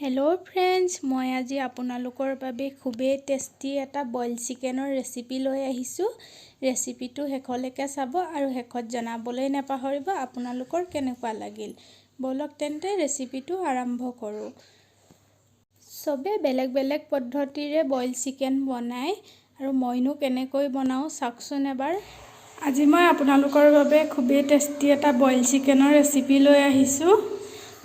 Hello' friends, মই আজি আপোনালোকৰ বাবে খুবেই টেষ্টি এটা বইল চিকেনৰ ৰেচিপি লৈ আহিছোঁ। ৰেচিপিটো শেষলৈকে চাব আৰু শেষত জনাবলৈ নাপাহৰিব আপোনালোকৰ কেনেকুৱা লাগিল। ব'লক তেন্তে ৰেচিপিটো আৰম্ভ কৰোঁ। চবে বেলেগ বেলেগ পদ্ধতিৰে বইল চিকেন বনায় আৰু মইনো কেনেকৈ বনাওঁ চাওকচোন এবাৰ। আজি মই আপোনালোকৰ বাবে খুবেই টেষ্টি এটা বইল চিকেনৰ ৰেচিপি লৈ আহিছোঁ।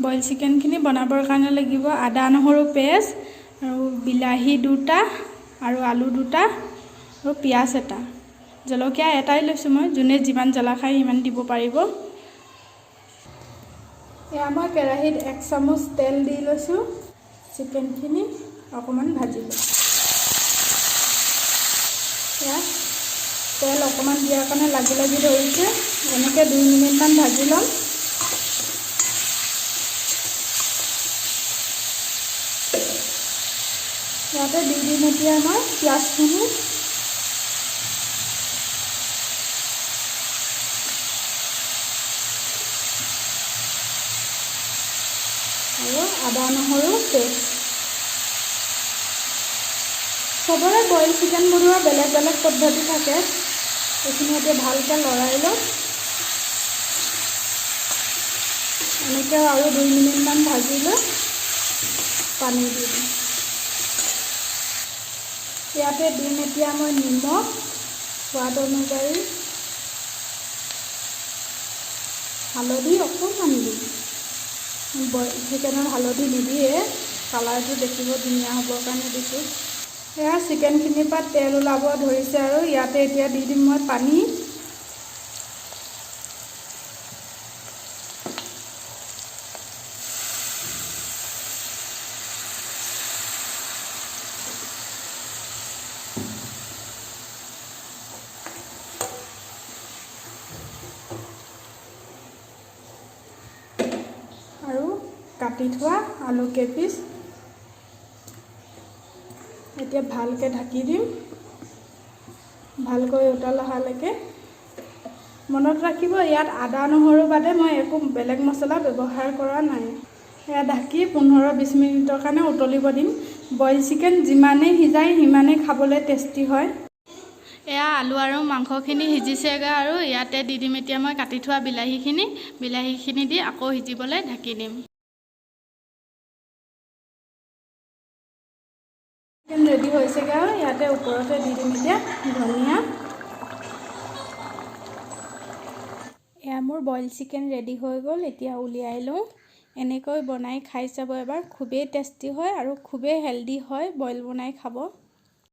বইল চিকেনখিনি বনাবৰ কাৰণে লাগিব আদা নহৰু পেষ্ট আৰু বিলাহী 2টা আৰু আলু 2টা আৰু পিঁয়াজ এটা। জলকীয়া এটাই লৈছোঁ মই, যোনে যিমান জ্বলা খায় সিমান দিব পাৰিব। এয়া মই কেৰাহীত 1 চামুচ তেল দি লৈছোঁ। চিকেনখিনি অকণমান ভাজি ল'ম। এয়া তেল অকণমান দিয়াৰ কাৰণে লাগি লাগি ধৰিছে। এনেকৈ 2 মিনিটমান ভাজি ল'ম। ইয়াতে দি দিম এতিয়া মই পিঁয়াজখিনি। আৰু আদা নহৰু পেষ্ট। চবৰে বইল চিকেন বনোৱা বেলেগ বেলেগ পদ্ধতি থাকে। এইখিনি এতিয়া ভালকৈ লৰাই লওঁ। এনেকৈ আৰু 2 মিনিটমান ভাজি লৈ পানী দি দিম। ইয়াতে দিম এতিয়া মই নিমখ সোৱাদ অনুযায়ী, হালধি অকণমান দিম। বইল চিকেনত হালধি নিদিয়ে, কালাৰটো দেখিব ধুনীয়া হ'বৰ কাৰণে দিছোঁ। এয়া চিকেনখিনিৰ পৰা তেল ওলাব ধৰিছে আৰু ইয়াতে এতিয়া দি দিম মই পানী। আৰু কাটি থোৱা আলু কেইপিচ এতিয়া ভালকৈ ঢাকি দিম, ভালকৈ উতল অহালৈকে। মনত ৰাখিব, ইয়াত আদা নহৰু বাদে মই একো বেলেগ মছলা ব্যৱহাৰ কৰা নাই। এয়া ঢাকি 15-20 মিনিটৰ কাৰণে উতলিব দিম। বইল চিকেন যিমানেই সিজায় সিমানেই খাবলৈ টেষ্টি হয়। এয়া আলু আৰু মাংসখিনি সিজিছেগৈ আৰু ইয়াতে দি দিম এতিয়া মই কাটি থোৱা বিলাহীখিনি। বিলাহীখিনি দি আকৌ সিজিবলৈ ঢাকি দিম। চিকেন ৰেডি হৈছেগৈ আৰু ইয়াতে ওপৰতে দি দিম এতিয়া ধনিয়া। এয়া মোৰ বইল চিকেন ৰেডি হৈ গ'ল, এতিয়া উলিয়াই লওঁ। এনেকৈ বনাই খাই চাব এবাৰ, খুবেই টেষ্টি হয় আৰু খুবেই হেল্ডি হয়। বইল বনাই খাব।